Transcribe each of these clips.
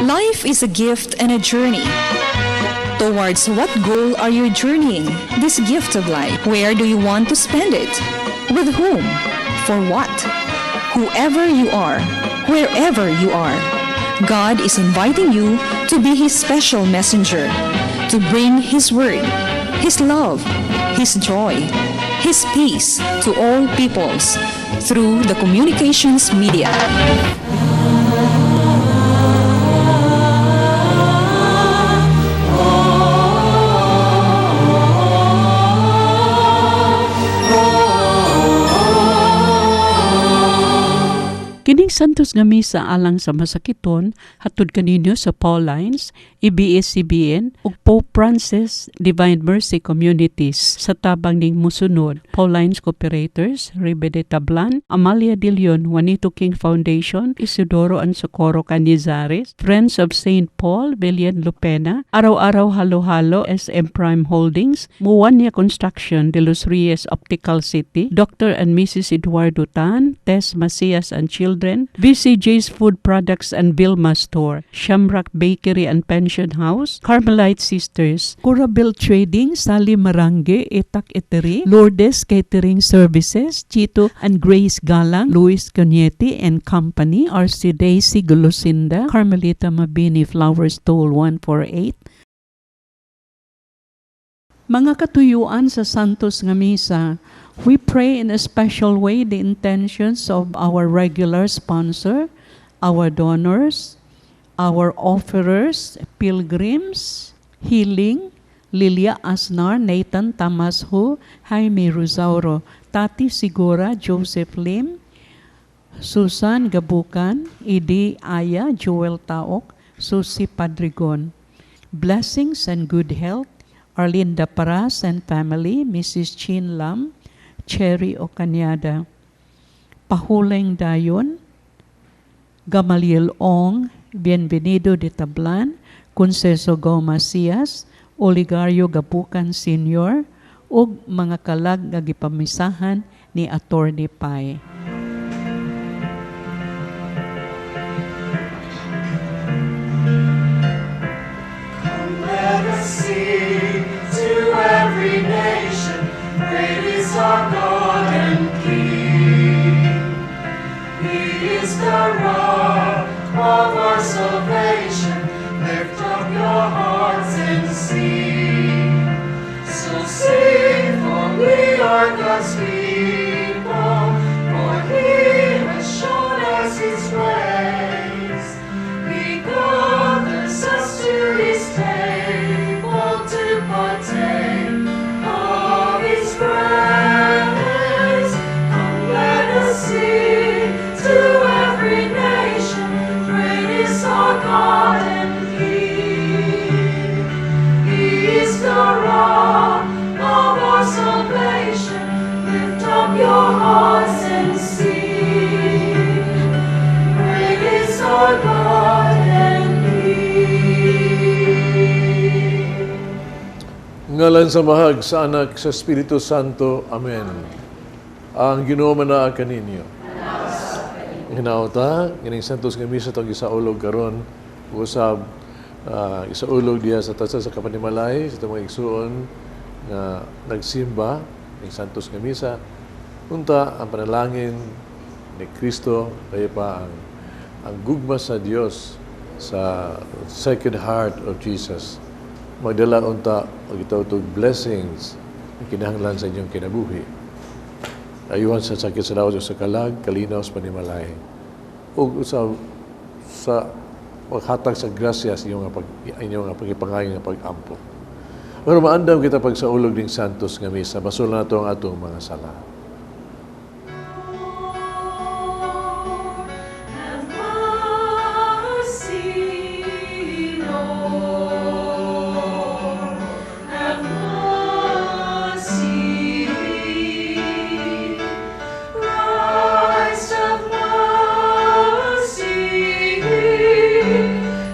Life is a gift and a journey. Towards what goal are you journeying this gift of life? Where do you want to spend it? With whom? For what? Whoever you are, wherever you are, God is inviting you to be His special messenger, to bring His word, His love, His joy, His peace to all peoples through the communications media. Kining Santos nga Misa alang sa masakiton hatod kaninyo sa Paulines, ABS-CBN ug Pope Francis Divine Mercy Communities sa tabang ning musunod: Paulines Cooperators, Ribe de Tablan, Amalia de Leon, Juanito King Foundation, Isidoro and Socorro Canizares, Friends of St. Paul, Villian Lupena, Araw-Araw Halo-Halo, SM Prime Holdings, Muwania Construction, De Los Reyes Optical City, Dr. and Mrs. Eduardo Tan, Tess Macias and Children, VCJ's Food Products and Vilma Store, Shamrock Bakery and Pension House, Carmelite Sisters, Curabel Trading, Sally Marange, Etak Etery, Lourdes Catering Services, Chito and Grace Galang, Luis Cañete and Company, RC Daisy Gulusinda, Carmelita Mabini Flower Stall 148. Mga katuyuan sa Santos nga Misa, we pray in a special way the intentions of our regular sponsor, our donors, our offerers, pilgrims, healing, Lilia Asnar, Nathan Tamasho, Jaime Rosauro, Tati Sigura, Joseph Lim, Susan Gabukan, Idi Aya, Joel Taok, Susie Padrigon. Blessings and good health, Arlinda Paras and family, Mrs. Chin Lam, Cherry Ocanyada. Pahuleng Dayon, Gamaliel Ong, Bienvenido de Tablan, Conceso Gomasias, Oligario Gapukan Sr., ug mga kalag nga gipamisahan ni Attorney Pai. Let us sing to every nation, great is our God and King. He is the rock of our salvation. Lift up your hearts and sing. So sing, for we are God's people, for He has shown us His grace. He gathers us to His table to partake of His grace. Come, let us sing to every nation, great is our God and King. He is the rock of our salvation. Lift up your hearts and sing. Great is our God and King. Ngalan sa Amahag, sa Anak, sa Espiritu Santo. Amen. Ang Ginoo manaa kaninyo. Hinauta, kining Santos nga Misa itong gisaulog karon usab isaulog diha sa tasa sa kapanimalay sa itong mga igsuon nga nagsimba ning Santos nga Misa. Unta ang panalangin ni Kristo kaya pa ang gugma sa Dios sa Sacred Heart of Jesus magdala unta og itawtog blessings na kinahanglan sa inyong kinabuhi. Ayuhan sa sakit sa lawas o sa kalag, kalinaw sa panimalay. Ug usab sa paghatag sa grasya sa inyong nga pag-ipangayo nga pag-ampo. Pero maandam kita pagsaulog ning Santos nga Misa, basol nato ang atong mga sala. Have mercy, Lord, have mercy. Christ, have mercy.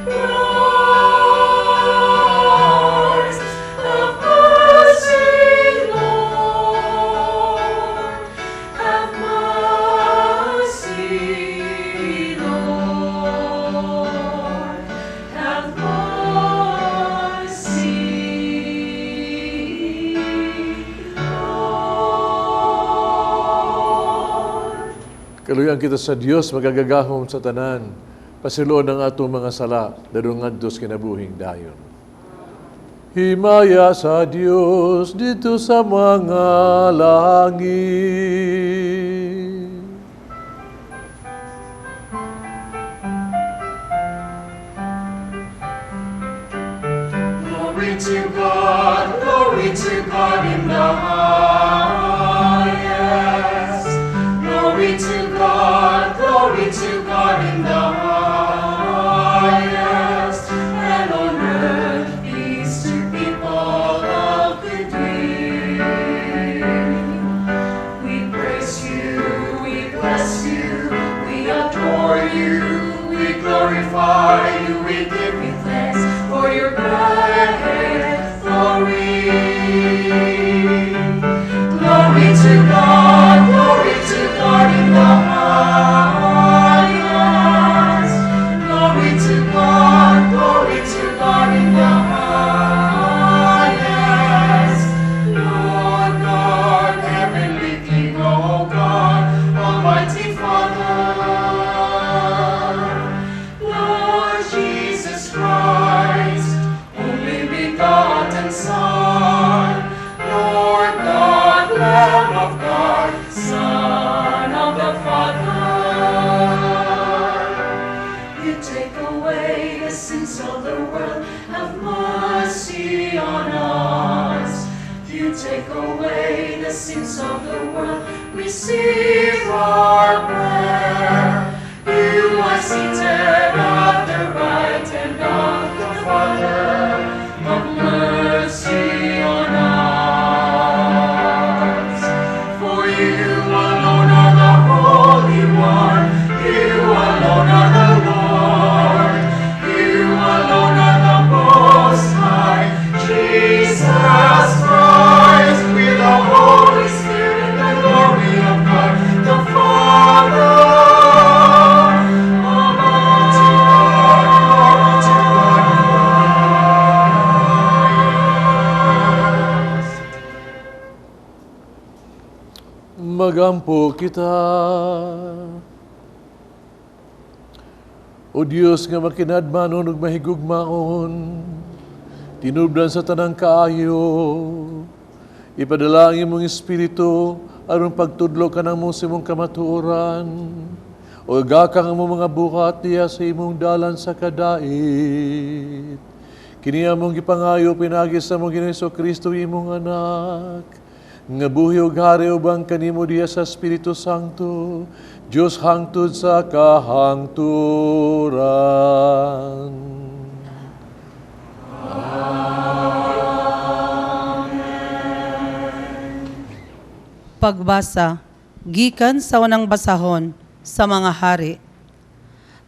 Christ, have mercy, Lord. Kaluyan kita sa Dios magagagahom sa tanan. Pasiluon ang atong mga sala, dadong ngadto sa kinabuhing dayon. Himaya sa Dios dito sa mga langit. Glory to God, glory to God in the highest. Glory to God, glory to God in the highest. And on earth peace to people of good will. We praise you, we bless you, we adore you, we glorify you, we give you thanks for your great glory. Glory to God, glory to God in the highest. Glory to God, glory to God in the highest. Lord God, heavenly King, O God, Almighty Father, Lord Jesus Christ, only begotten Son, Lord God, Lamb of God, Son of the Father. You take away the sins of the world, have mercy on us. You take away the sins of the world, receive our prayer. You are seated at the right hand of the Father, have mercy on us. For you alone are the Holy One, you alone are the Lord, you alone are the Most High, Jesus Christ, with the Holy Spirit, the glory of God, the Father. Amen. To God, glory to God in the highest. Magampo kita. O Dios nga makinadmanon ug mahigugmaon, tinubdan sa tanang kaayo, ipadala ang imong espiritu aron pagtudlo kanamo sa imong kamatuoran, o gakang ang imong mga buhat diya sa imong dalan sa kadait. Kini among gipangayo pinaagi sa among Ginoong Kristo imong anak, nga buhi ug hari uban kanimo diya sa Espiritu Santo, Dios hangtod sa kahangturan. Pagbasa gikan sa unang basahon sa mga hari.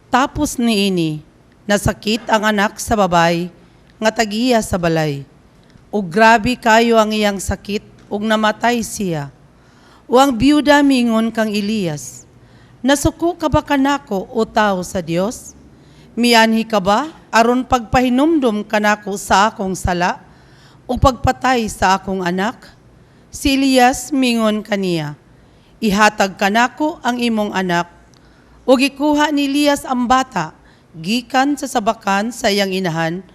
Tapos niini, nasakit ang anak sa babay nga tagiya sa balay. Ug grabe kayo ang iyang sakit ug namatay siya. O ang biyuda miingon kang Elias, "Nasuko ka ba kanako, o tao sa Dios? Mianhi ka ba aron pagpahinumdum kanako sa akong sala o pagpatay sa akong anak?" Si Elias mingon kaniya, "Ihatag kanako ang imong anak." Ug gikuha ni Elias ang bata gikan sa sabakan sa iyang inahan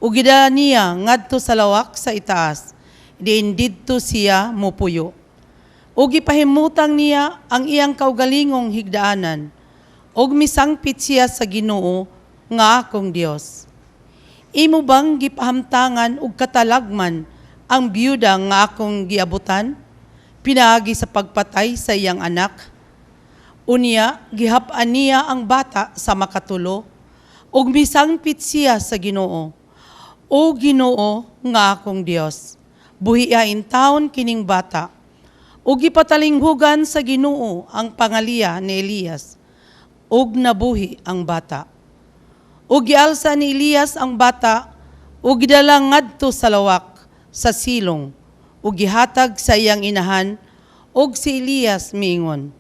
ug gidala niya ngadto sa lawak sa itaas, diin didto siya mupuyo. Ug gipahimutang niya ang iyang kaugalingong higdaanan ug misangpit siya sa Ginoo nga akong Dios. Imo bang gipahamtangan og katalagman ang biyuda nga akong giabutan pinaagi sa pagpatay sa iyang anak? Unya gihap-an niya ang bata sa makatulo ug misangpit siya sa Ginoo. "O Ginoo nga akong Dios, buhia intawon kining bata." Ug gipatalinghugan sa Ginoo ang pangaliya ni Elias ug nabuhi ang bata. Ug gialsa ni Elias ang bata ug gidala ngadto sa lawak sa silong ug gihatag sa iyang inahan, ug si Elias miingon,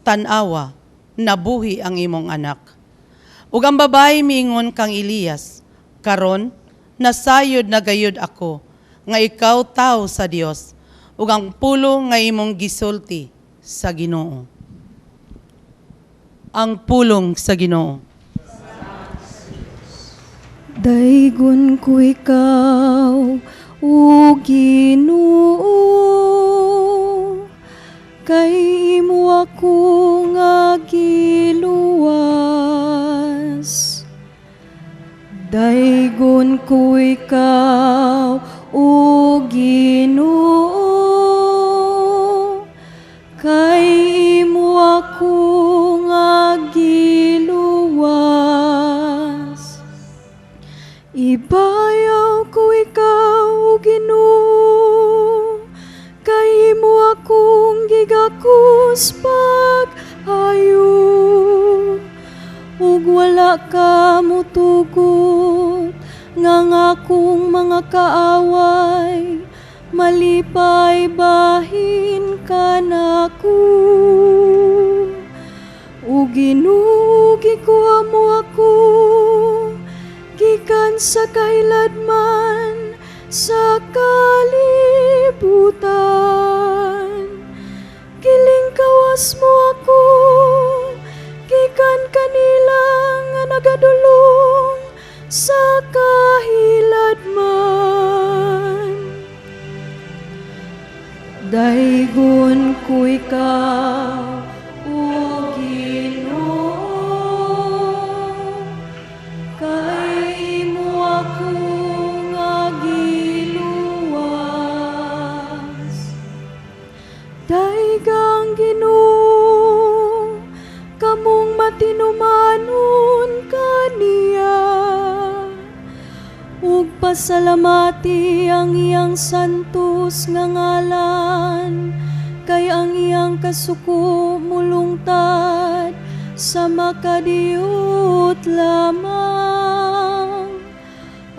"Tan-awa, nabuhi ang imong anak." Ug ang babae miingon kang Elias, "Karon nasayod na gayud ako nga ikaw tao sa Dios ug ang pulong nga imong gisulti sa Ginoo." Ang pulong sa Ginoo. Daygon ko ikaw, o Ginoo, kay imo ako nga giluwas. Daygon ko ikaw, o Ginoo, kay imo ako nga giluwas. Ibayaw ko ikaw, o Ginoo, kay imo akong gigakos pag-ayo. Ug wala ka mutugot nga ang akong mga kaaway malipay bahin kanako. O Ginoo, gikuha mo ako gikan sa kahiladman sa kalibutan. Gilingkawas mo ako gikan kanila nga nagadulong sa kahiladman. Daygon ko ikaw, o Ginoo, kay imo ako nga giluwas. Daygang Ginoo, kamong matinumanon kaniya, ug pasalamati ang iyang santos nga ngalan, kay ang iyang kasuko mulungtad sa makadiyot lamang.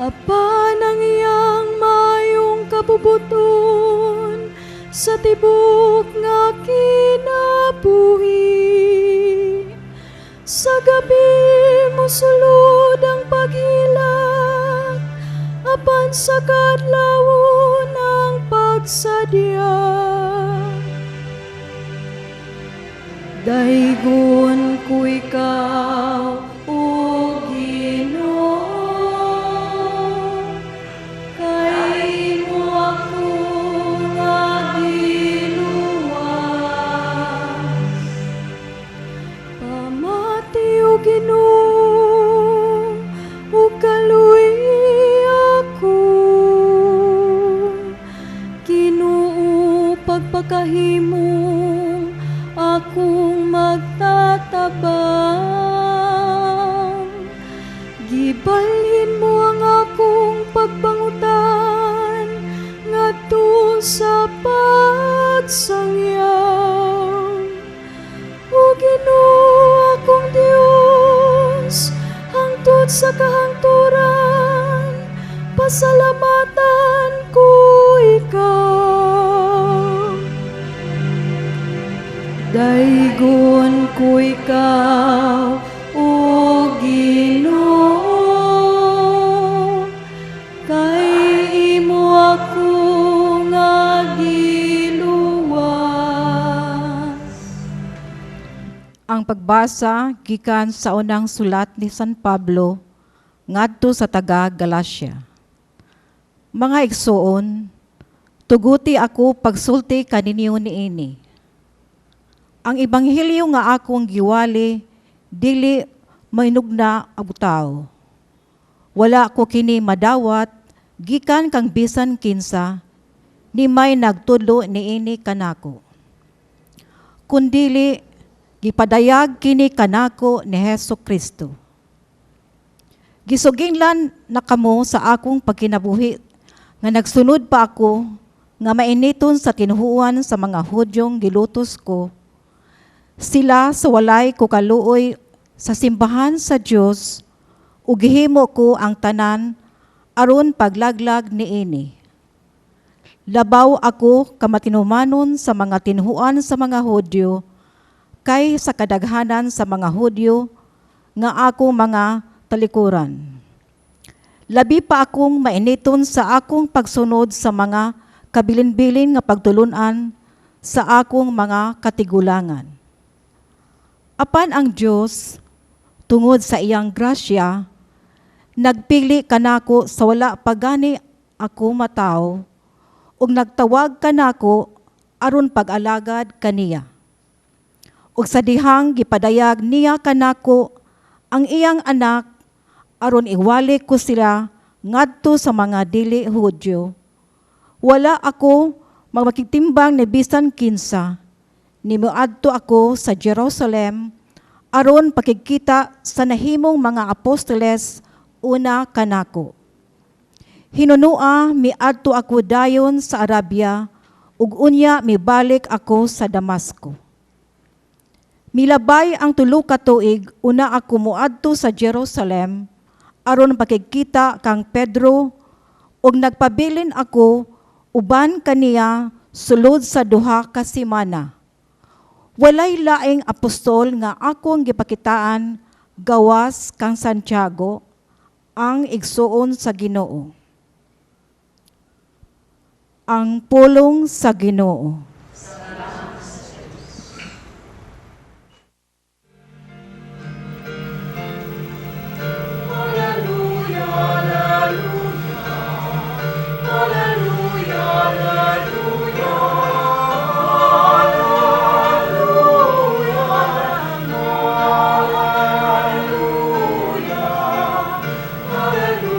Apan ang iyang mayong kabubuton sa tibok nga kinabuhi. Sa gabi mosulod ang paghilak, apan sa kadlawon ang pagsadya. Daygon ko ikaw, o Ginoo, kay imo ako nga giluwas. Pamati, o Ginoo, ug kaluy ako. Ginoo, pagpakahimong akong magtatabang. Gibalhin mo ang akong pagbangutan ngadto sa pagsangyaw. O Ginoo, akong Dios, hangtod sa kahangturan, pasalamatan ko ikaw. Daygon ko ikaw, o Ginoo, kay imo ako nga giluwas. Ang pagbasa gikan sa unang sulat ni San Pablo ngadto sa taga Galacia. Mga igsuon, tuguti ako pagsulti kaninyo niini. Ang ebanghelyo nga akong giwali dili mainugna og tawo. Wala ko kini madawat gikan kang bisan kinsa ni may nagtudlo niini kanako. Kundili gipadayag kini kanako ni Hesus Kristo. Gisuginlan na kamo sa akong pagkinabuhi nga nagsunod pa ako nga mainiton sa tinuhuan sa mga Hudyong gilutos ko sila sa walay ko kaluoy sa simbahan sa Dios ug gihimo ko ang tanan aron paglaglag niini. Labaw ako kamatinumanon sa mga tinuhuan sa mga Hudyo kay sa kadaghanan sa mga Hudyo nga ako mga talikuran. Labi pa akong mainiton sa akong pagsunod sa mga kabilin-bilin nga pagtulunan sa akong mga katigulangan. Apan ang Dios, tungod sa iyang grasya, nagpili kanako sa wala pa gani ako matawo ug nagtawag kanako aron pag-alagad kaniya. Ug sa dihang gipadayag niya kanako ang iyang anak aron iwali ko sila ngadto sa mga dili Hudyo. Wala ako magmakigtimbang ni bisan kinsa. Nimuadto ako sa Jerusalem aron pakigkita sa nahimong mga apostoles una kanako. Hinunua miadto ako dayon sa Arabia ug unya mibalik ako sa Damasco. Milabay ang 3 ka tuig una ako moadto sa Jerusalem aron pakigkita kang Pedro ug nagpabilin ako uban kaniya sulod sa 2 ka semana. Walay laing apostol nga akong gipakitaan gawas kang Santiago, ang igsuon sa Ginoo. Ang pulong sa Ginoo. Alleluia, alleluia, alleluia, alleluia, alleluia, alleluia, alleluia, alleluia.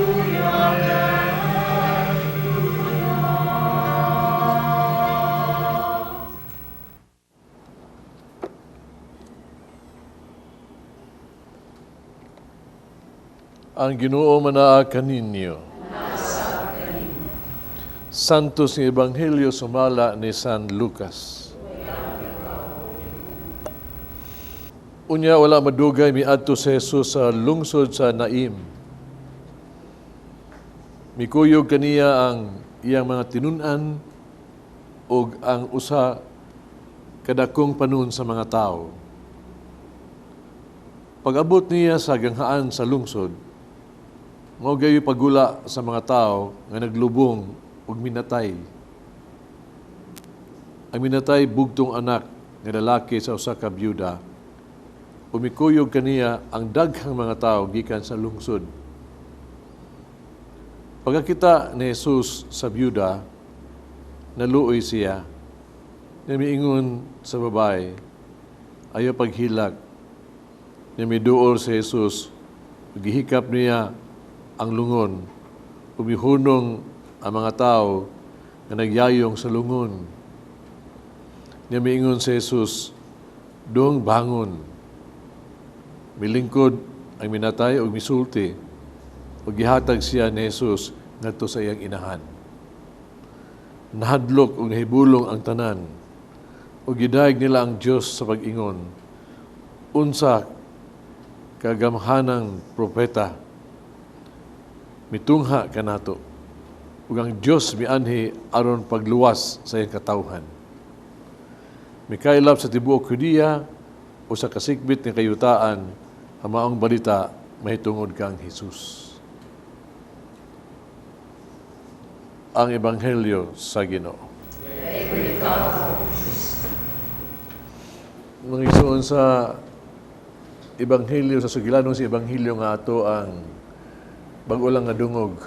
Ang Ginoo manaa kaninyo. Santos nga Ebanghelyo sumala ni San Lucas. Unya wala madugay miadto si Jesus sa lungsod sa Naim. Mikuyog kaniya ang iyang mga tinun-an ug ang usa kadakong panon sa mga tawo. Pag-abot niya sa ganghaan sa lungsod, mao gayoy pagula sa mga tao nga naglubong ug minatay. Ang minatay bugtong anak nga lalaki sa usa ka byuda. Umikuyog kaniya ang daghang mga tao gikan sa lungsod. Pagkakita ni Jesus sa byuda, naluoy siya. Miingon sa babae, ayaw paghilak. Miduol si Jesus, gihikap niya ang lungon. Umihunong ang mga tao nga nagyayong sa lungon. Miingon si Jesus, dong bangon. Milingkod ang minatay og misulti, ug gihatag siya ni Jesus ngadto sa iyang inahan. Nahadlok ug nahibulong ang tanan, ug gidayeg nila ang Dios sa pag-ingon, unsa kagamhanang propeta mitungha kanato, ug ang Dios mianhi aron pagluwas sa iyang katawhan. Mikaylap sa tibuok Judea o sa kasikbit nga kayutaan ang maong balita mahitungod kang Jesus. Ang Ebanghelyo sa Ginoo. Mga igsoon, sa Ebanghelyo sa sugilanon sa Ebanghelyo nga ato ang bag-o lang nga dungog,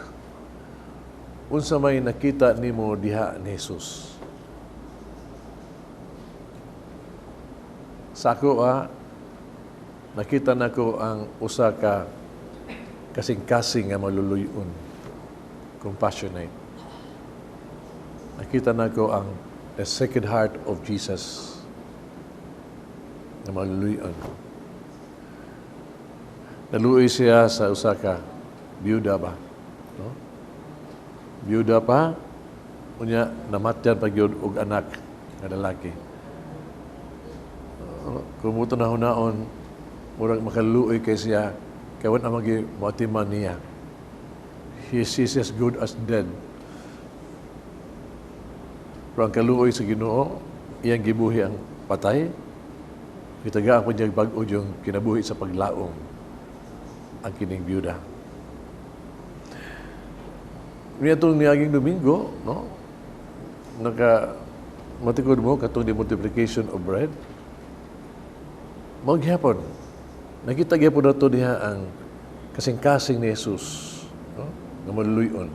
unsa may nakita nimo diha ni Jesus? Sa ako, nakita nako ang usa ka kasing-kasing nga maluluyon, compassionate. Nakita nako ang the Sacred Heart of Jesus nga maluluyon. Naluoy siya sa usa ka biyuda ba? No? Biyuda pa, unya namatyan pa gyud og anak nga lalaki. Kung muto na hunaon, murag makaluoy kay siya, kay wala magi moatiman niya. He is as good as dead. Pero ang kaluoy sa Ginoo, iyang gibuhi ang patay, gitagaan pa niya bag-o yung kinabuhi sa paglaom ang kining biyuda. Niadtong niaging Domingo, no? Naka matikod mo katong the multiplication of bread. Mao gihapon. Nakita gihapon nato diha ang kasing-kasing ni Jesus, no? Nga maluluyon.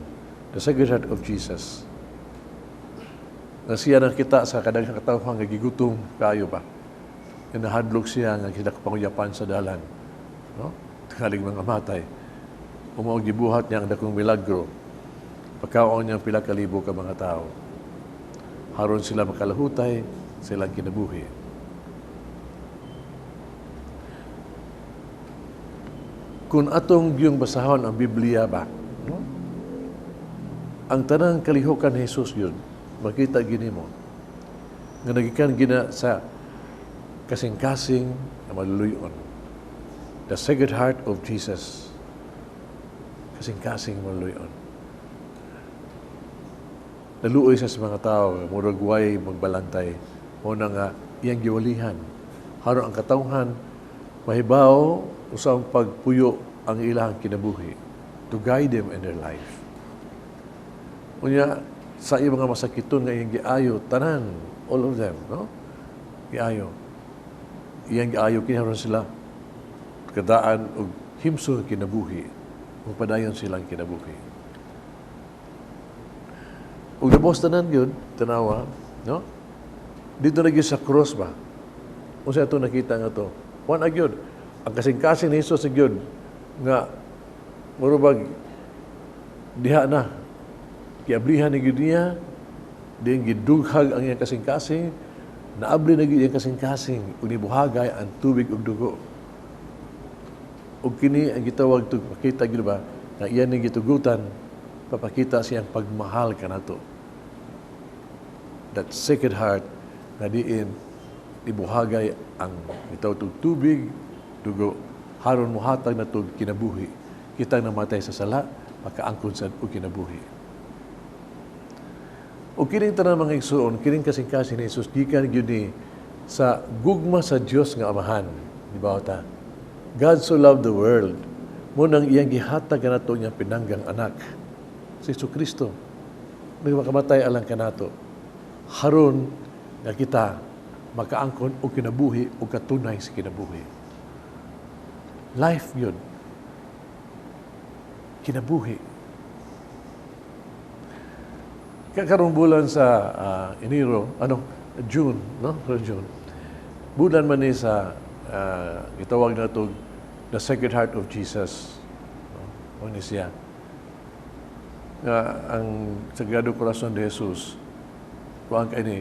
The Sacred Heart of Jesus. Nga siya nakita sa kadaghang katawhan nga gigutom kaayo ba. Nga nahadlok siya nga sila kapanguyapan sa dalan. No? Tingalig mga matay. Mao gibuhat niya ang dakong milagro. Pagkaon niya ang pila ka libo ka mga tao. Haron sila makalahutay sa ilang kinabuhi. Kung atong giyong basahon ang Biblia ba, no? Ang tanang kalihukan ni Jesus yun, makita gini mo, nga nagikan gina sa kasing-kasing na maluluyon. The Sacred Heart of Jesus. Kasing-kasing maluluyon. Naluoy siya sa mga tao, murag way magbalantay. Mao na nga iyang giwalihan. Haron ang katawhan, mahibaw usang pagpuyo ang ilang kinabuhi, to guide them in their life. Unya, sa iyang mga masakiton nga iyang giayo, tanan, all of them, no? Giayo. Iyang giayo, kinaron sila kadaan og himsog kinabuhi, magpadayon silang kinabuhi. Ug nabos tanan yun, tanawa, no? Dito na gyud sa cross ba? Unsa ato nakita nga to? One gyud, ang kasing-kasing ni Jesus gyud nga murubag diha na giablihan ni gyud niya, diin gidughag ang iyang kasing-kasing, naabli na gyud iyang kasing-kasing ug nibuhagay ang tubig ug dugo. Ug kini ang gitawag tug pakita gyud ba nga iyan ning gitugutan papakita siyang pagmahal kanato. That Sacred Heart nga diin ibuhagay ang gitawag tug tubig dugo haron mohatag na tug kinabuhi. Kitang namatay sa sala, makaangkon sad og kinabuhi. O kining tanan mga igsuon, kining kasing-kasing ni Jesus gikan gyud ni sa gugma sa Dios nga Amahan, di ba ta? God so loved the world, mo nang iyang gihatag kanato niyang pinanggang anak, si Jesucristo. Nagmakamatay alang kanato. Haron nga kita makaangkon og kinabuhi o katunay sa kinabuhi. Life yun. Kinabuhi. Kakarong bulan sa Enero, June, no? June. Bulan man ni sa gitawag na to the Sacred Heart of Jesus. No? Ni siya. Nga ang Sagrado Corazon de Jesus, kuang kay ni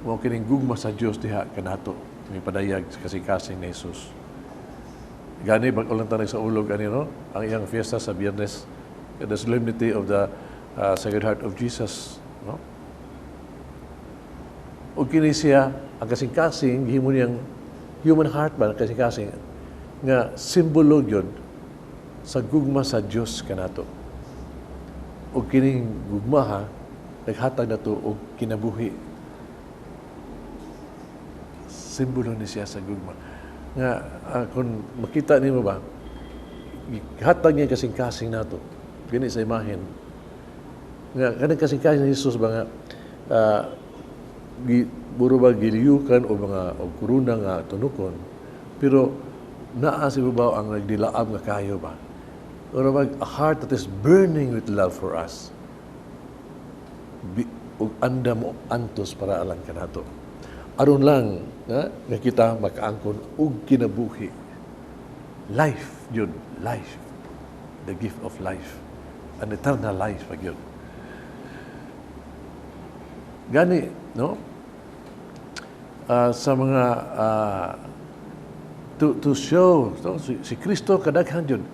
mao kining gugma sa Dios diha kanato, ni padayag sa kasing-kasing ni Jesus. Gani bag ulang tanay sa ulog ani, no? Ang iyang fiesta sa Biyernes, the solemnity of the Sacred Heart of Jesus, no? Ug kini siya ang kasing-kasing gihimo niyang human heart ba, ang kasing-kasing nga simbolo gyud sa gugma sa Dios kanato. Ug kining gugmaha naghatag nato og kinabuhi. Simbolo ni siya sa gugma. Nga kung makita nimo ba, hatag niya kasing-kasing nato. Gani sa imahen. Nga kanang kasing-kasing ni Jesus ba nga buro ba giliyukan o mga o korona nga tunukon, pero naa si babaw ang nagdilaab nga kayo ba. Ora ba a heart that is burning with love for us. Ug anda mo antos para alang kanato. Aron lang nga kita makaangkon og kinabuhi. Life yun, life. The gift of life. An eternal life pa yun. Gani, no? Sa mga to show, no? Si Kristo kadaghan yun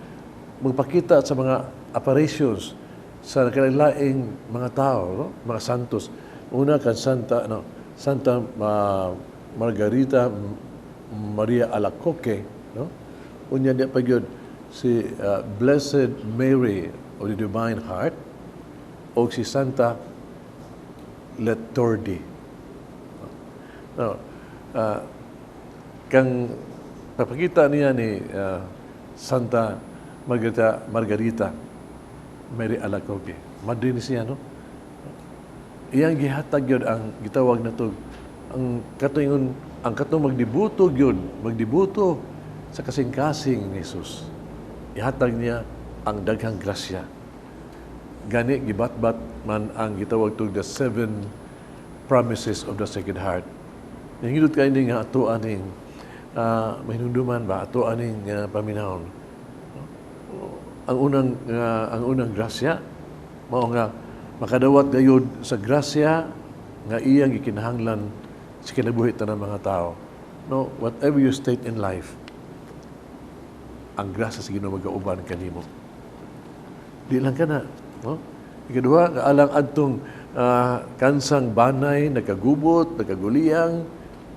magpakita sa mga apparitions sa kalaing mga tao, no? Mga santos. Una kan Santa, no? Santa Margarita Maria Alacoque, no? Unya niya pa gyud si Blessed Mary of the Divine Heart o si Santa Letordi. No, kang papakita niya ni Santa Margarita Mary Alacoque. Madre ni siya, no? Iyang gihatag yun ang gitawag na to Ang katoingon, ang katong magdibuto gyud, magdibuto sa kasing-kasing ni Jesus. Ihatag niya ang daghang grasya. Gani gibatbat man ang gitawag tug the seven promises of the Sacred Heart. Nindot kaayo ni nga ato aning mahinumduman ba, ato aning paminawon. Ang unang grasya mao nga makadawat gayud sa grasya nga iyang gikinahanglan sa kinabuhi tanan mga tao. No, whatever you state in life, ang grasya sa Ginoo magauban kanimo. Di lang kana, no? Ikaduha, nga alang adtong kansang banay, nagkagubot, nagkaguliyang,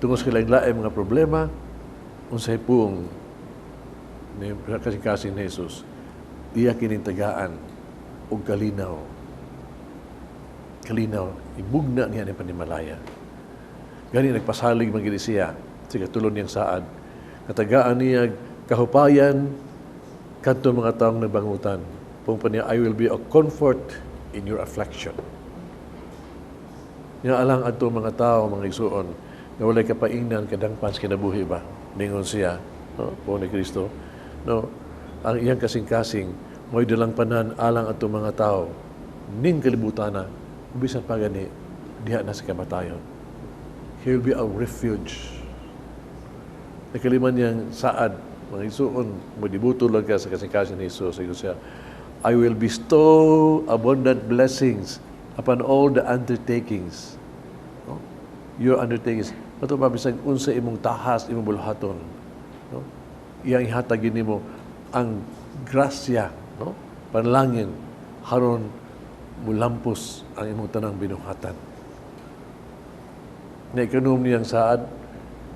tungod sa lain mga problema, unsay pung ni kasing-kasing ni Jesus, iya kining tagaan og kalinaw. Kalinaw, ibugna niya ni panimalaya. Gani nagpasalig man gid siya sa katulo niyang saad. Katagaan niya kahupayan kadto mga taong nagbangutan. Pung pa niya, "I will be a comfort in your affliction." Nga alang adto mga tao, mga igsuon, nga walay kapaingnan, kadangpan sa kinabuhi ba? Ningon siya, no? Po ni Kristo. No, ang iyang kasing-kasing, mo'y dalangpanan alang adto mga tao, ning kalibutan na, bisan pa gani, diha na sa kamatayon. He will be a refuge. Nakalima niyang saad, mga igsuon, modibuto lang ka sa kasing-kasing ni Jesus. Ingon siya, "I will bestow abundant blessings upon all the undertakings." No? Your undertakings. Ato pa bisag unsa imong tahas, imong bulhaton. No? Iyang ihatag nimo ang grasya, no? Panalangin haron mulampos ang imong tanang binuhatan. Na ikanom niyang saad,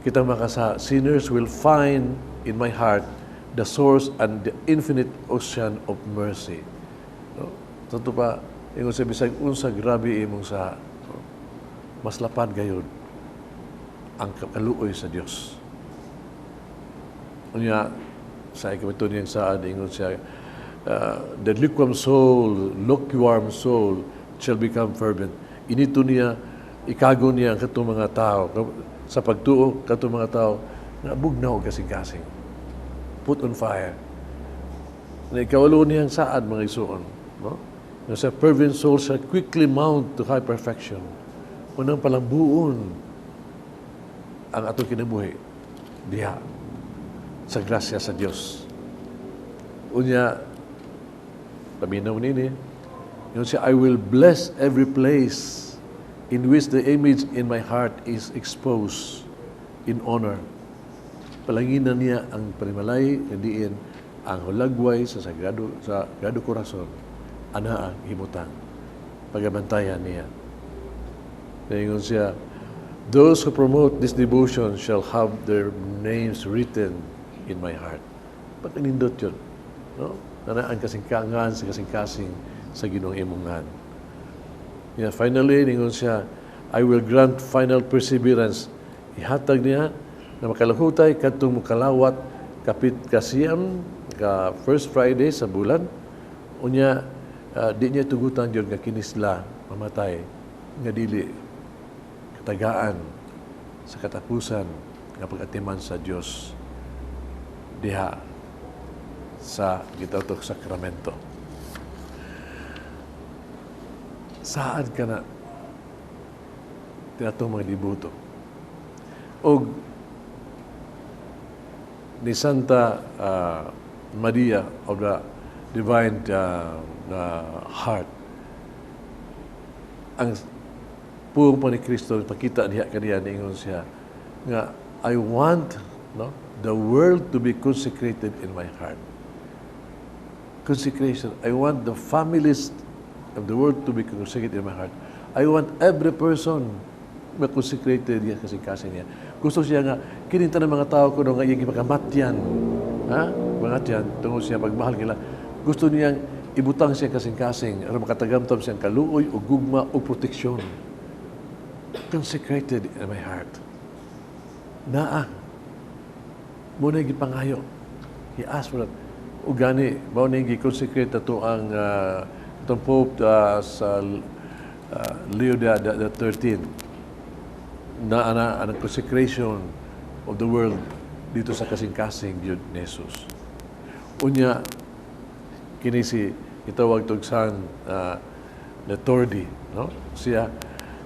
kita makasa, "Sinners will find in my heart the source and the infinite ocean of mercy." No? Tanto pa, ingon sa bisag unsa grabe imong sa, no? Mas lapad gayud ang kaluoy sa Dios. Unya, sa ikapito niyang saad, ingon siya, "The lukewarm soul shall become fervent." Inito niya, ikago niya ang katong mga tao, sa pagtuo, katong mga tao, nga bugnaw kasing-kasing. Put on fire. Na ikawalo niyang saad, mga igsuon. No? Nga sa fervent soul shall quickly mount to high perfection. Unang palambuon ang atong kinabuhi diha sa grasya sa Dios. Unya, paminaw nini, yun siya, "I will bless every place in which the image in my heart is exposed in honor." Palanginan niya ang panimalay, diin ang hulagway sa Sagrado Corazon, ana ang himutang. Pagabantayan niya. Ingon siya, "Those who promote this devotion shall have their names written in my heart." Pagkanindot yun. No? Ana ang kasingkangan sa kasing-kasing sa Ginoong imungan. Yeah, finally, ningon siya, "I will grant final perseverance." Ihatag niya na makalahutay kadtong mukalawat kapit kasiyam ka first Friday sa bulan. Unya, di niya tugutan yun nga kini sila mamatay nga dili katagaan sa katapusan nga pag-atiman sa Dios diha sa gitawag sakramento. Saad ka na tinatong mga dibuto. Og ni Santa Maria of the Divine Heart, ang puong pa ni Kristo pakita diha kaniya, niingon siya nga, "I want, no, the world to be consecrated in my heart." Consecration. I want the families of the world to be consecrated in my heart. I want every person ma-consecrated niya kasi kasi niya. Gusto siya nga, kininta ng mga tao kuno nga iyang makamatyan. Ha? Mangatyan, tungod siya pagmahal nila. Gusto niyang ibutang siya kasing-kasing aron makatagamtam siyang kaluoy o gugma o proteksyon. Consecrated in my heart. Naa. Muna gipangayo. He asked for that. O gani, mao ni gi-consecrate ato ang itong Pope sa Leo the 13. Na ana ang consecration of the world dito sa kasing-kasing gyud ni Jesus. Unya kini si gitawag tog San Letordi, no? Siya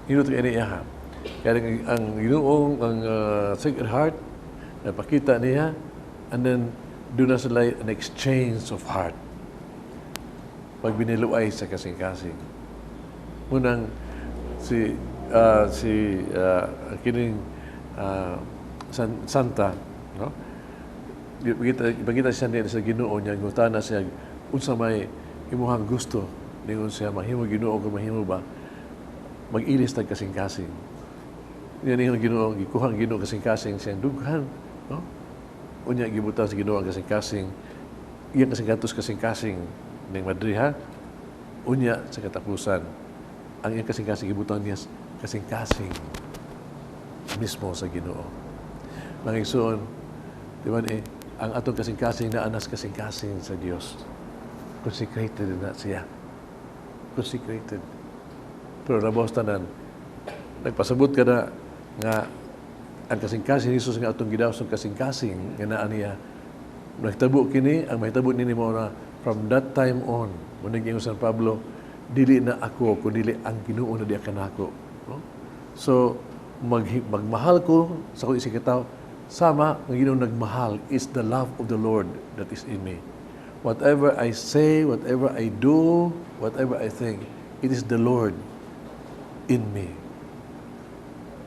inot kay niya. Kaya ang Ginoong ang Sacred Heart napakita niya, and then doon na sila an exchange of heart pag biniluay sa kasing-kasing. Munang si si kining Santa, no? Ipakita siya niya sa Ginoo niya, ngutana siya, unsa may imuhang gusto? Ningon siya, mahimo Ginoo kung mahimo ba, mag-ilis tag kasing-kasing. Yan ningon Ginoo, gikuha ang Ginoo kasing-kasing siyang dughan, no? Unya gibutang sa Ginoo ang kasing-kasing, iyang kasing kasing-kasing ning madriha. Unya sa katapusan, ang iyang kasing-kasing gibutang niya kasing-kasing mismo sa Ginoo. Mga igsoon, di ba ni, ang atong kasing-kasing na anas kasing-kasing sa Dios. Consecrated na siya. Consecrated. Pero labaw tanan, nagpasabot ka na nga ang kasing-kasing ni Jesus nga atong gidawsong kasing-kasing nga naa niya, nagtabo kini, ang mahitabo nini mo na from that time on, mo naging San Pablo, dili na ako kundi ang Ginoo na diya kanako, no? So magmahal ko sa akong isigkatawo sama nga Ginoo nagmahal. Is the love of the Lord that is in me. Whatever I say, whatever I do, whatever I think, it is the Lord in me.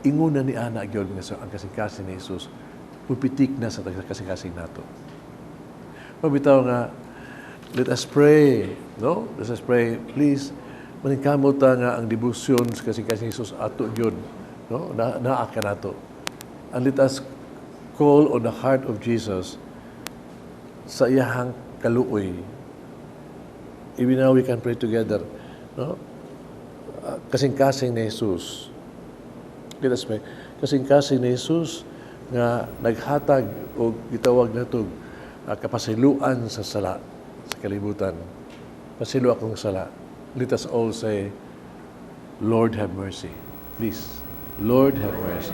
Inguna ni ana gyud nga sa ang kasing-kasing ni Jesus mupitik na sa kasing-kasing nato. Mabitaw nga let us pray, no? Let us pray, please. Maningkamot ta nga ang debosyon sa kasing-kasing ni Jesus ato gyud, no? Na naa ka nato. And let us call on the heart of Jesus sa iyahang kaluoy. Even now we can pray together, no? Kasing-kasing ni Jesus. Let us pray. Kasing-kasing ni Jesus nga naghatag o gitawag nato kapasiluan sa sala sa kalibutan. Pasilo akong sala. Let us all say, "Lord, have mercy." Please. Lord, have mercy.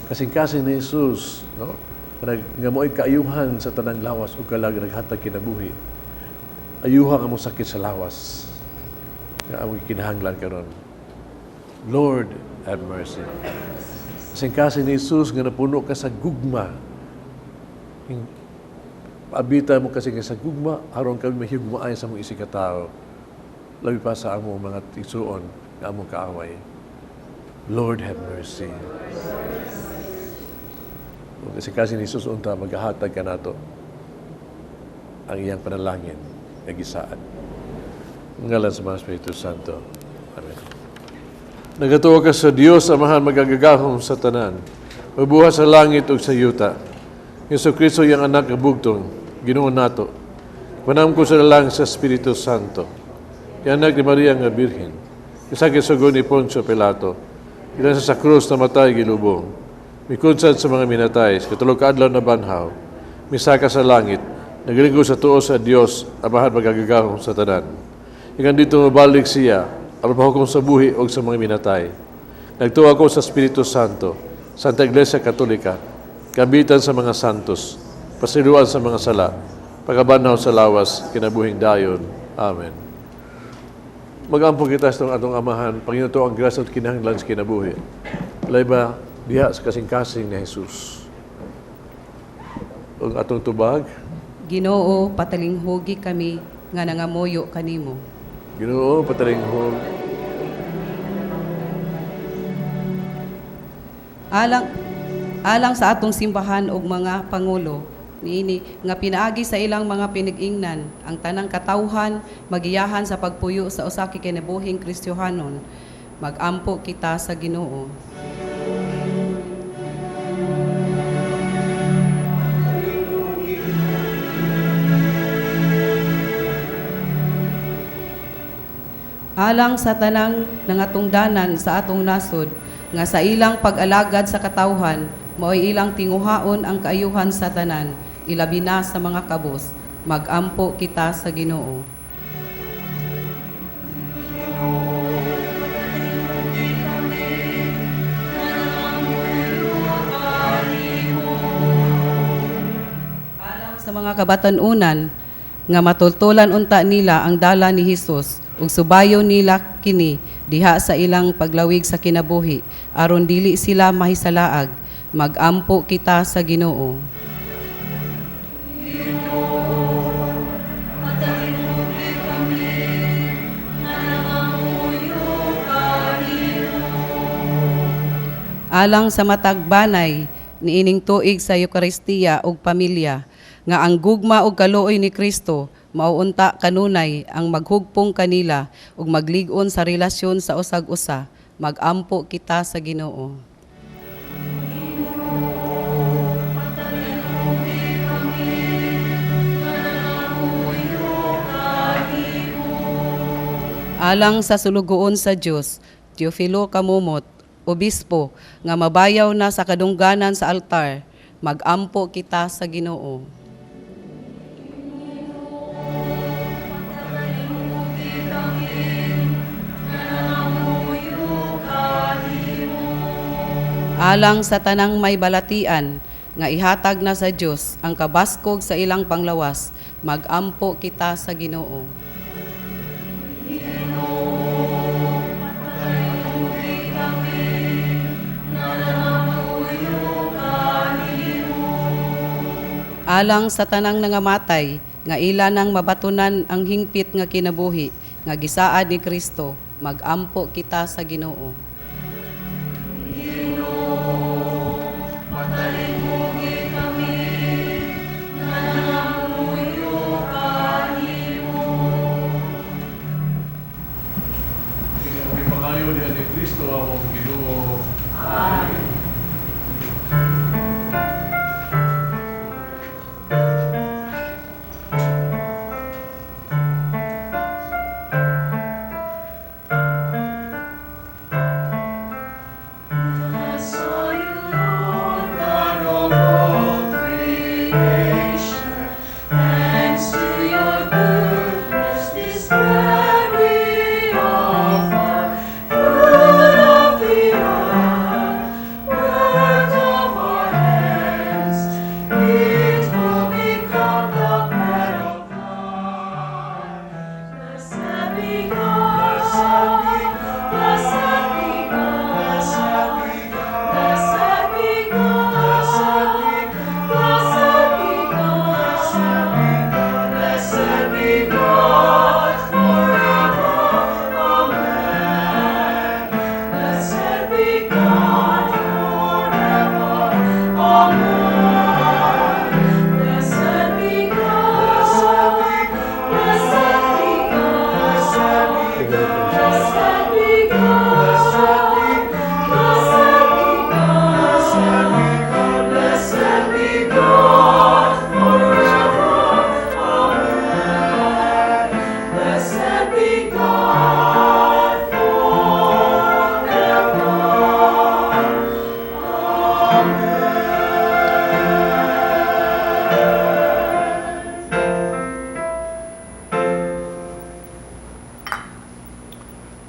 Kasing-kasing ni Jesus, no? Nga mo'y kaayuhan sa tanang lawas ug kalag, naghatag kinabuhi. Ayuha nga mo sakit sa lawas. Nga among kinahanglan karon. Lord, have mercy. Kasing-kasing ni Jesus nga napuno ka sa gugma. Abita mo kasi nga sa gugma, aron kami mahigugmaay sa among isigkatao. Labi pa sa among mga igsuon nga among kaaway. Lord, have mercy. Kung kasi ni Jesus unta maghahatag ka nato ang iyang panalangin nga gisaad. Ngalan sa mga Espiritu Santo. Amen. Nagatuo ka sa Dios Amahan magagagahom sa tanan, magbuhat sa langit ug sa yuta. Hesus Kristo iyang anak nga bugtong, Ginoo nato. Panamko sa lalang sa Espiritu Santo. Anak ni Maria nga Birhen. Isakit sa ni Poncio Pilato. Ilan sa krus, namatay, gilubong. Mikunsad sa mga minatay, sa katulog ka adlaw na banhaw. Misaka sa langit, naglingkod sa tuo sa Dios, Amahan magagagahom sa tanan. Ikan dito mabalik siya, aron pahukom sa buhi o sa mga minatay. Nagtuo ako sa Espiritu Santo, Santa Iglesia Katolika, kabitan sa mga santos, pasiluan sa mga sala, pagkabanhaw sa lawas, kinabuhing dayon. Amen. Magampo kita sa atong amahan, Panginoon, ang grasya at kinahanglan sa kinabuhi. Layba diha sa kasing-kasing ni Jesus. Ang atong tubag, Ginoo, patalinghugi kami nga nangamuyo kanimo. Ginoo, patalinghog. Alang alang sa atong simbahan ug mga pangulo niini nga pinaagi sa ilang mga pinag-ingnan ang tanang katawhan magiyahan sa pagpuyo sa usa ka kinabuhing Kristohanon, magampo kita sa Ginoo. Alang sa tanang nangatungdanan sa atong nasod nga sa ilang pag-alagad sa katawhan mao'y ilang tinguhaon ang kaayuhan sa tanan, ilabi na sa mga kabos, magampo kita sa Ginoo. Ginoo, patalinghugi kami nga nangamuyo. Alang sa mga kabatan-unan nga matultulan unta nila ang dala ni Hesus ug subayon nila kini diha sa ilang paglawig sa kinabuhi aron dili sila mahisalaag, magampo kita sa Ginoo. Alang sa matag banay niining tuig sa Eukaristiya ug pamilya nga ang gugma ug kaluoy ni Kristo mao unta kanunay ang maghugpong kanila ug maglig-on sa relasyon sa usag-usa, magampo kita sa Ginoo. Alang sa sulugoon sa Dios, Teofilo Camomot, obispo nga mabayaw na sa kadungganan sa altar, magampo kita sa Ginoo. Alang sa tanang may balatian nga ihatag na sa Dios ang kabaskog sa ilang panglawas, magampo kita sa Ginoo. Alang sa tanang nangamatay nga ila nang mabatunan ang hingpit nga kinabuhi nga gisaad ni Kristo, magampo kita sa Ginoo. Gipangayo niya ni Kristo among Ginoo. Amen.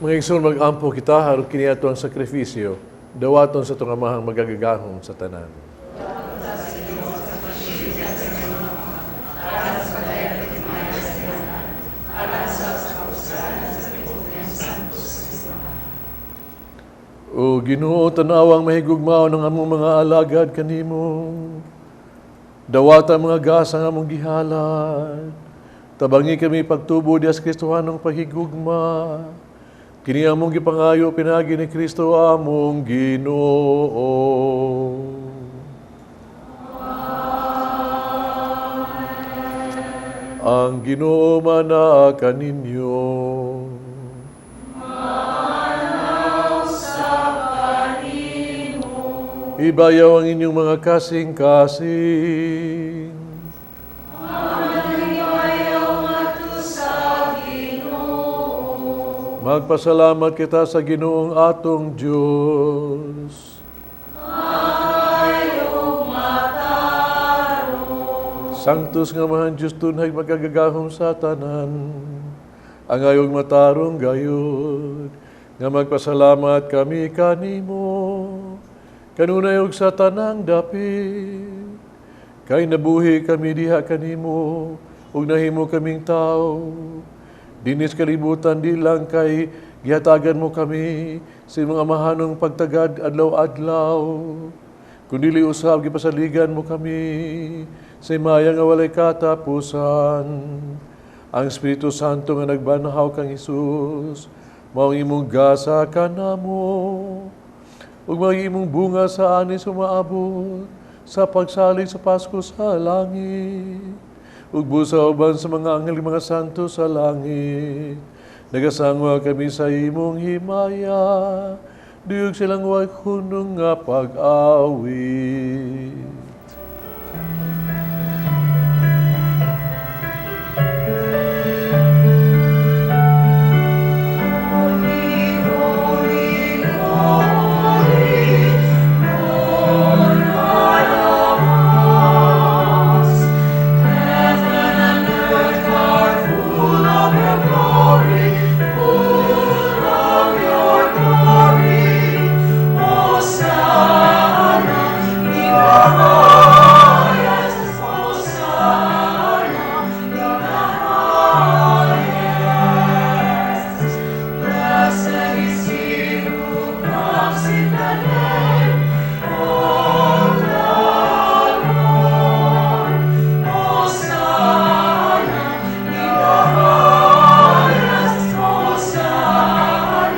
Mga igsoon, mag-ampo kita aron kini ato ang sakripisyo, dawaton sa atong Amahang magagagahom sa tanan. O Ginoo, tanawang mahigugmao ng among mga alagad kanimo. Dawata mga gasa nga among gihalad. Tabangi kami pagtubo dias Kristohanong paghigugma. Kini among gipangayo pinaagi ni Kristo among Ginoo. Amen. Ang Ginoo manaa kaninyo. Ibayaw ang inyong mga kasing-kasing. Magpasalamat kita sa Ginoong atong Diyos. Sanctus nga mahan Diyos tunay magagagahom sa tanan. Ang ayong matarong gayud, nga magpasalamat kami kanimo. Kanunay og sa tanang dapit. Kay nabuhi kami diha kanimo, ug nahimo kaming tao. Dinis kalibutan di lang kay gihatagan mo kami sa imong amahanong pagtagad adlaw-adlaw. Kundili usab gipasaligan mo kami sa himaya nga walay katapusan. Ang Espiritu Santo nga nagbanhaw kang Hesus, mao ang imong gasa kanamo, ug mao ang imong bunga sa ani sumaabot sa pagsalig sa Pasko sa langit. Ug busa uban sa mga anghel mga santo sa langit, nagasangwa kami sa imong himaya, duyog silang way hunong nga pag-awit. Holy, holy, holy, Lord God of hosts, heaven and earth are full of your glory, full of your glory. Hosanna in the highest, Hosanna in the highest. Blessed is he who comes in the name of the Lord. Hosanna in the highest, Hosanna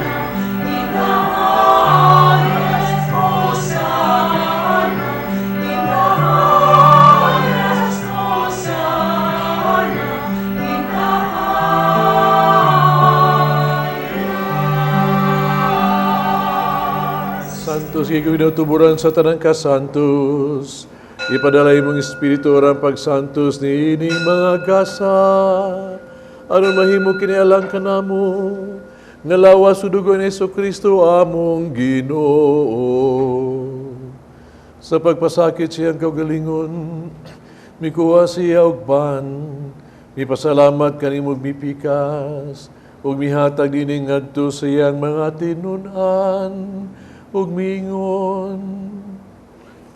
in the highest, Hosanna in the highest, Hosanna in the highest. Santos, ikaw tuburan sa tanang kasantos. Ipadala imong Espiritu aron pagsantos ni ining mga gasa. Aron mahimo kini alang kanamo nga lawas ug dugo ni Hesukristo among Ginoo. Sa pagpasakit siyang kaugalingon, mikuha siya og pan, mipasalamat kanimo ug mipikas, ug mihatag dinhi ngadto sa iyang mga tinun-an, ug miingon,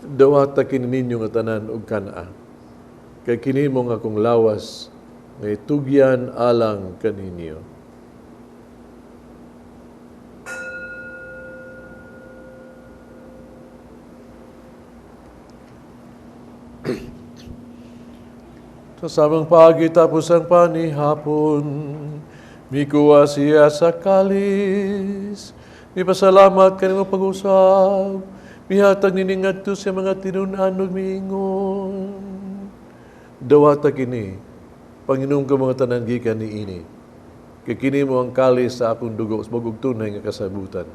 dawata kini ninyo nga tanan og kan-a, kay kini mao ang akong lawas nga itugyan alang kaninyo. Sa samang paagi tapos ang panihapon, mikuha siya sa kalis, mipasalamat kanimo pag-usab, mihatag niini ngadto sa mga tinun-an ug miingon. Dawata kini, panginom ka mga tanan gikan niini. Kay kini mao ang kalis sa akong dugo sa bag-ong tunay nga kasabutan.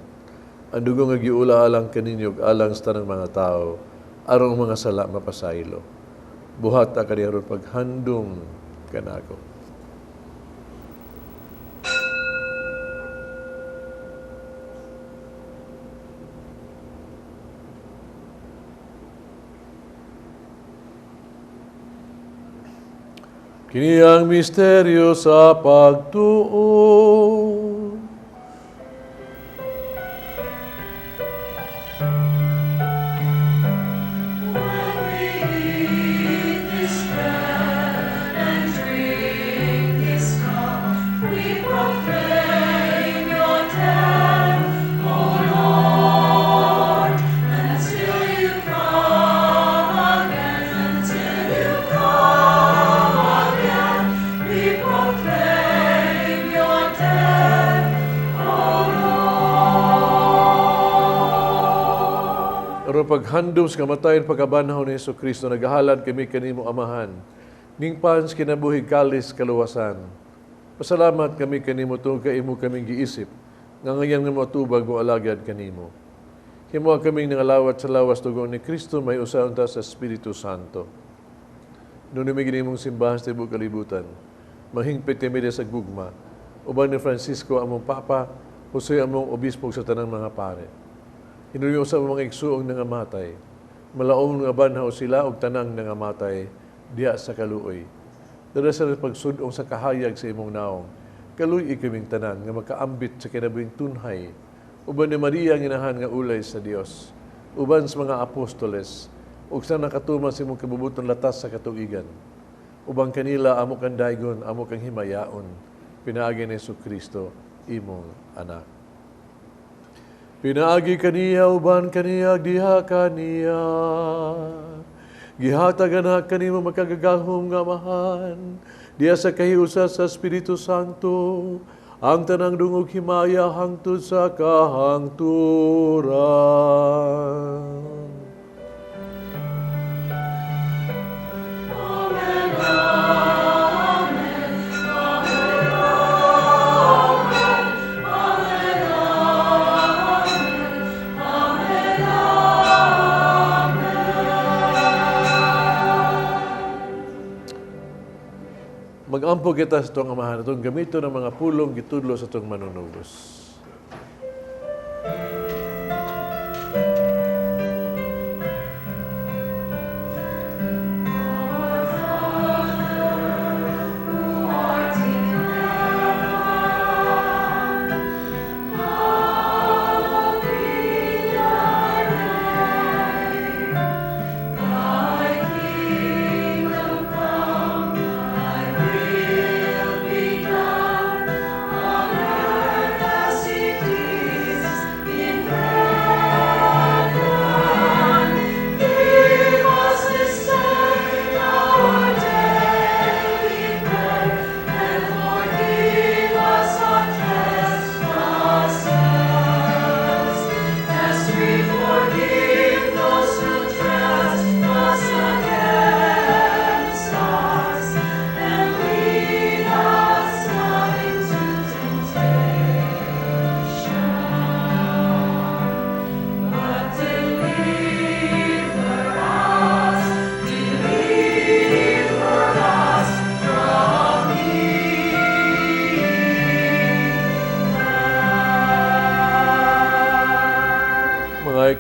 Ang dugo nga giula alang kaninyo ug alang sa tanang mga tao, aron ang mga sala mapasaylo. Buhata kani aron paghandom kanako. Kini ang misteryo sa pagtuo. When we eat this bread and drink this cup, we proclaim your death, O Lord, until you come again, until you come again, we proclaim your death, O Lord. Aron paghandom sa kamatayon pagkabanhaw ni Hesukristo, nagahalad kami kanimo Amahan. Ning pan sa kinabuhi kalis kaluwasan. Pasalamat kami kanimo tungod kay imo kaming giisip, nga ngayon nga moatubag mo alagad kanimo. Himoa kaming nangalawat sa lawas dugo ni Kristo, may usa unta sa Espiritu Santo. Nunumi gini imong simbahan sa tibuok kalibutan, mahingpit kami sa gugma, uban ni Francisco among Papa, Jose among Obispo sa tanang mga pare. Hinulyo sa mga igsuong nangamatay, malaom nga banhaw sila og tanang nangamatay diha sa kaluoy. Dara sa pagsud-ong sa kahayag sa imong naong, kaluy-i kaming tanan nga makaambit sa kinabuhing tunhay, uban ni Maria ang inahan nga ulay sa Dios, uban sa mga apostoles, Ug sa nakatuman sa imong kabubuton latas sa katuigan. Ubang kanila amo kang daygon, amo kang himayaon, pinaagi ni Jesucristo imong anak. Pinaagi kaniya uban kaniya diha kaniya. Gihatag anak kanimo makagagahom nga Amahan, diha sa kahiusa sa Espiritu Santo, ang tanang dungog himaya hangtod sa kahangturan. Magampo kita sa itong Amahan, itong gamito ng mga pulong gitudlo sa itong manunubos.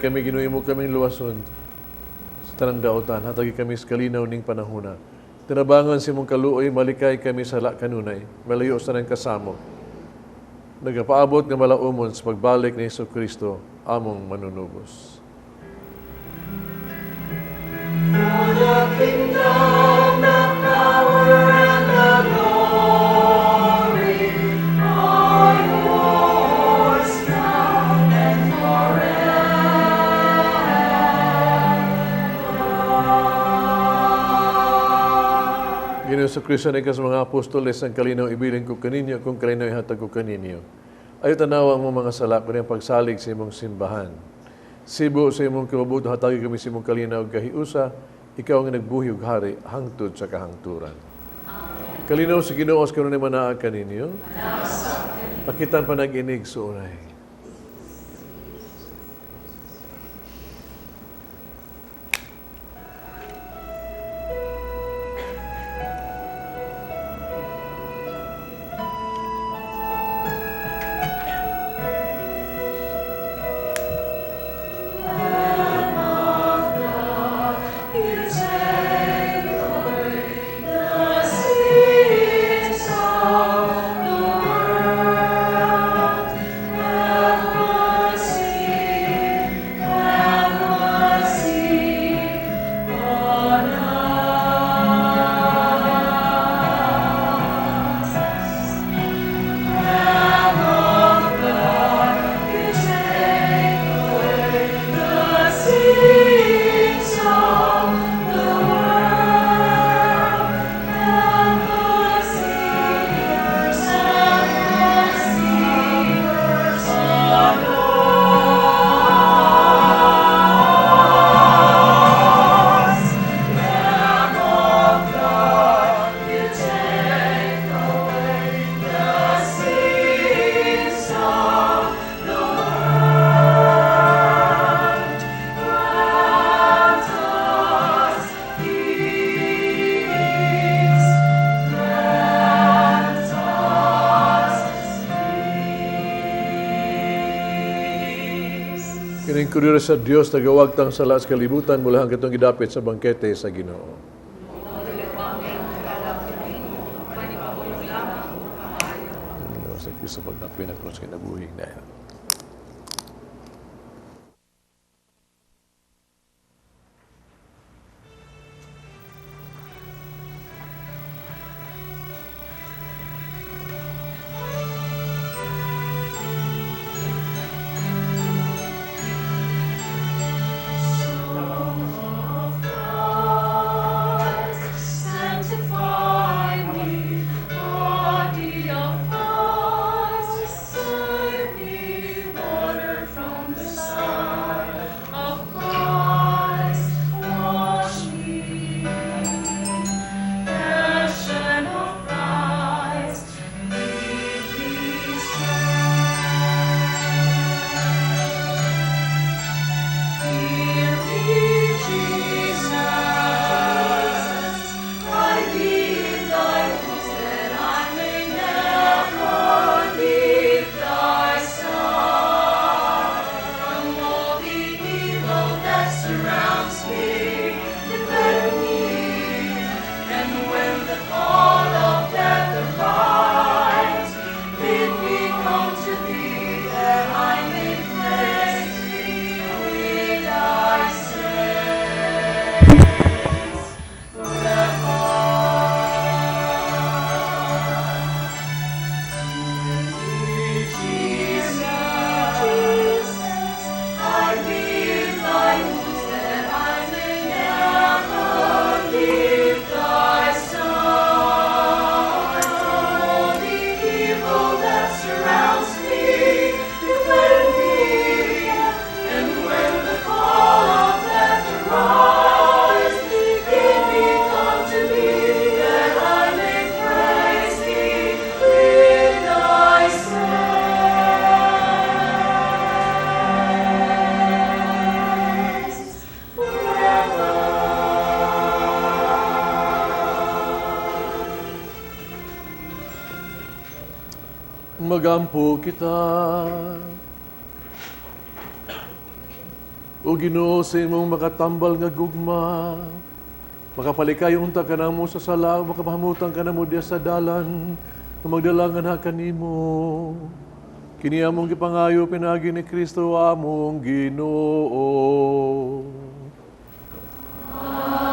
Kami Ginoo mo kaming luwason sa tanang daotan, hatagi kami sa kalinaw ning panahona. Tinabangan si mong kaluoy, malikay kami sa kanunay, malayo sa nang kasamo. Nagapaabot nga malaumon sa pagbalik ni Jesucristo, among manunubos. For the kingdom, the power, and the glory are yours now and forever. Ginoo sa Kristo na sa mga apostoles, ang kalinaw ibilin ko kaninyo, kung kalinaw ihatag ko kaninyo. Ayo tanawa mo mga sala, kundi ang pagsalig sa imong simbahan. Sibo sa imong kabubuto, hatagi kami sa imong kalinaw gahiusa, ikaw ang nagbuhi ug hari hangtod sa kahangturan. Amen. Kalinaw sa Ginoo sa kanunay manaag kaninyo. Pakitan pa nag-inig sa unay. Kining sa Dios tagawagtang sala sa kalibutan mula ang katong gidapit sa bangkete sa Ginoo. Ginoo sa Kristo pagdapit na krus kinabuhi na. Magampo kita. O Ginoo, sa imong makatambal nga gugma, makapalikay unta ka namo sa sala, makapahamutan ka namo diya sa dalan, nga magdalangan ha kanimo. Kini among gipangayo pinaagi ni Kristo among Ginoo. Amen.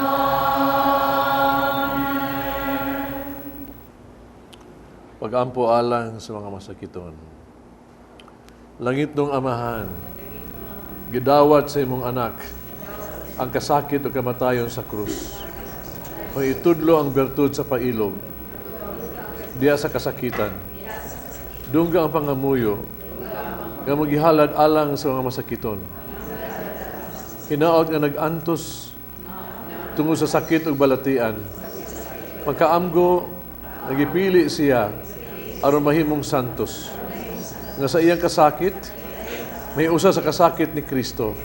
Pag-ampo alang sa mga masakiton. Langit nung Amahan, gidawat sa imong anak ang kasakit o kamatayon sa krus. O itudlo ang bertud sa pailog, diya sa kasakitan. Dungga ang pangamuyo, nga magihalad alang sa mga masakiton. Hinaot nga nag-antos tungod sa sakit ug balatian. Pagkaamgo, nagipili siya aron mahimong santos. Nga sa iyang kasakit, may usa sa kasakit ni Kristo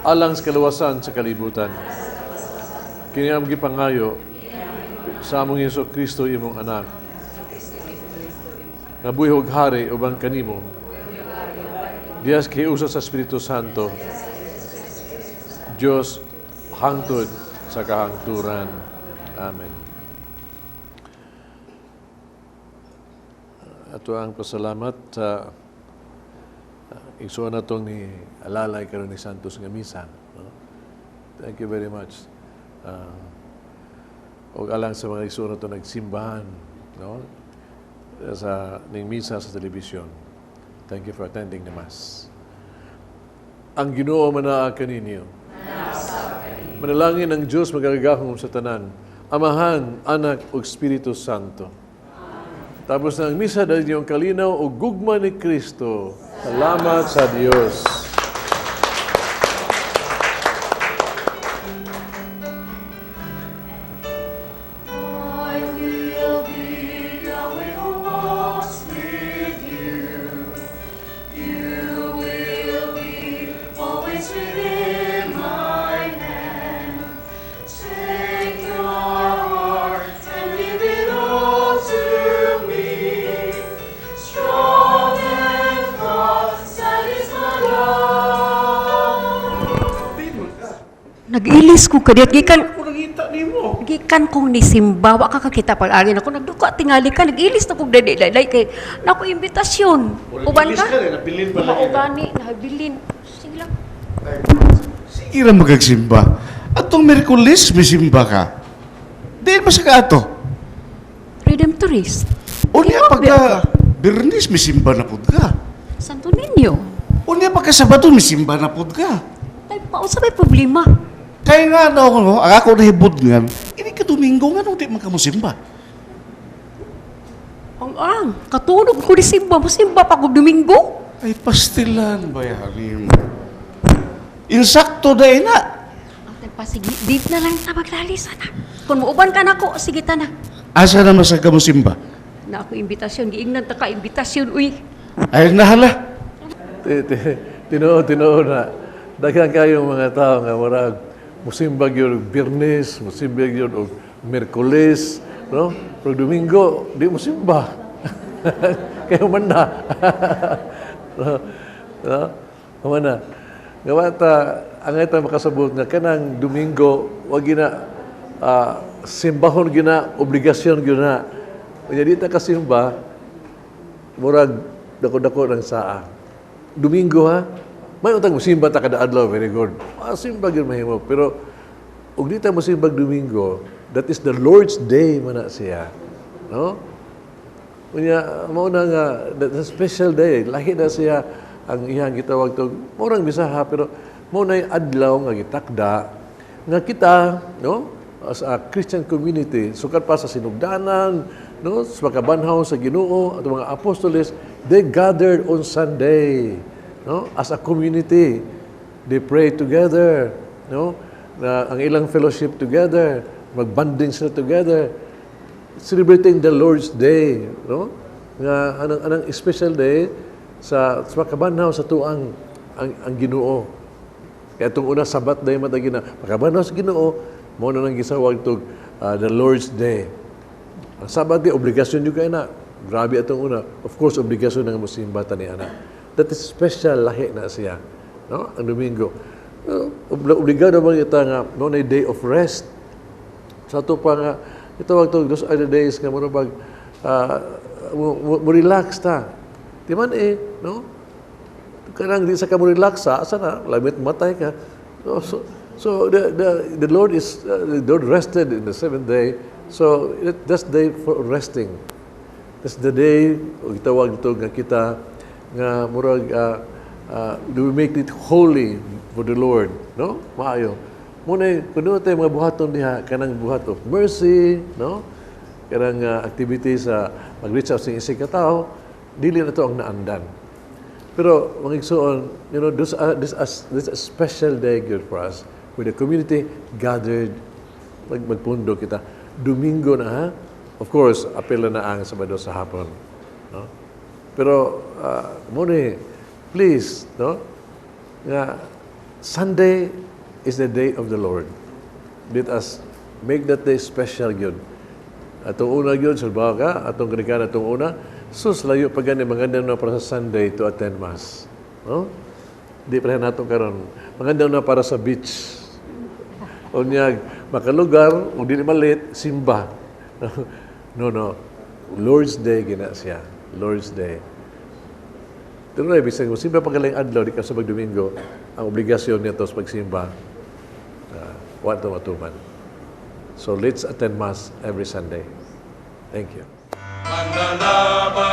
alang sa kaluwasan sa kalibutan. Kini ang gipangayo sa among Hesus Kristo imong anak. Nga buhi og hari uban kanimo. Dias kay usa sa Espiritu Santo. Dios hangtod sa kahangturan. Amen. Ato ang pasalamat sa igsuon natong ni alalay karon ni Santos nga misa, no? Thank you very much. Og alang sa mga igsuon nato nagsimbahan, no? Sa ning misa sa telebisyon. Thank you for attending the Mass. Ang Ginoo manaa kaninyo. Manalangin ang Dios magagahom sa tanan, Amahan, Anak ug Espiritu Santo. Tapos na ang misa dahil niyong kalinaw o gugma ni Kristo. Salamat sa Dios. I will be Yahweh who walks with you. You will be always within my hand. Take your heart and give it all to me. Strong and constant is my love. Nag-ilis ko kadiyot gikan Ako nangita nimo. gikan kong nisimba wa ka kakita pag-ari nako nagduka tingali ka nag-ilis na kog dali dali kay nako imbitasyon. Uban ka? Nag-ilis ka rin, nabilin pa lang. Mao gani nabilin. Sige lang. Sige ra magagsimba. Atong Miyerkules misimba ka. Diin ba sa kaato? Redemptorist. Unya Ikaw, pagka Bea. Birnis misimba na pud ka. Santo Niño. Unya pagka Sabado misimba na pud ka. Ay pausa may problema. Kaya nga daw ko, ang ako nahibod nga, ini ka Domingo nga no, di man ka mosimba. Ang katulog ko ni simba, mosimba pa kog Domingo. Ay pastilan ba mo? Insakto dahil na. Ate pa sige, di na lang ta maglali sana. Kung muuban ka nako, sige ta na. Asa na masag ka mosimba? Na ako imbitasyon, giingnan ta ka imbitasyon uy. Ay nahala. Tinuod na. Daghan kayong mga tao nga murag musimbag yun og Biyernes, musimbag yun og Miyerkules, no? Pero Domingo, di musimba. Kayo man na. No? No? Human na. Gawa ta, ang ita makasabot nga kanang Domingo, wag gina, simbahon gina, obligasyon gina. Unya di ta kasimba, murag dako-dako ng saa. Domingo ha, may utang musimba ta kada adlaw, very good. Simba gyud mahimo, pero ug di ta mosimbag Domingo, that is the Lord's day man na siya. No? Unya mao na nga the special day, lahi na siya ang iyang gitawag tog murang bisaha pero mao nay adlaw nga gitakda nga kita, no? As a Christian community, sukat pa sa sinugdanan, no, sa pagkabanhaw sa Ginoo at mga apostoles, they gathered on Sunday, no, as a community. They pray together, no, na ang ilang fellowship together, magbanding sila together, celebrating the Lord's Day, no? Nga anang special day sa pagkabanhaw sa tuang ang Ginoo. Kaya itong una Sabat day matagi na pagkabanhaw sa Ginoo, mao na nang gisawag tog the Lord's Day. Ang Sabat day obligasyon jud kay na. Grabe atong una. Of course, obligasyon nga mosimba ta ni ana. That is special, lahi na siya. No? Ang Domingo. Obligado man kita nga no na day of rest. Sa ato pa nga itawag to, those are the days nga mo bag mo relax ta. Di man eh, no? Kanang di sa ka mo relax sa asa na lamit matay ka. So the Lord rested in the seventh day. So that's day for resting. That's the day ug gitawag dito nga kita nga murag do we make it holy for the Lord, no? Maayo. Muna kuno tayo mga buhaton diha kanang buhat of mercy, no? Kanang activity sa mag-reach out sa isig ka tao, dili na to ang naandan. Pero mga igsoon, this is a special day good for us with the community gathered, magpundo kita. Domingo na ha. Of course, apil na ang Sabado sa hapon. No? Pero, muna, please, no? Nga, Sunday is the day of the Lord. Let us make that day special gyud. Atong una gyud, sa ka, atong ganikan atong una, sus, layo pa gani, maganda na para sa Sunday to attend Mass. No? Di pa nato karon. Maganda na para sa beach. O niya, makalugar, o dili malit, simba. No. Lord's Day gina siya. Lord's Day. Pero na, ibig sabihin, simba pagaling adlaw, di ka sa magdomingo, ang obligasyon niya sa pagsimba, wa to matuman. So let's attend Mass every Sunday. Thank you. Manlalaba.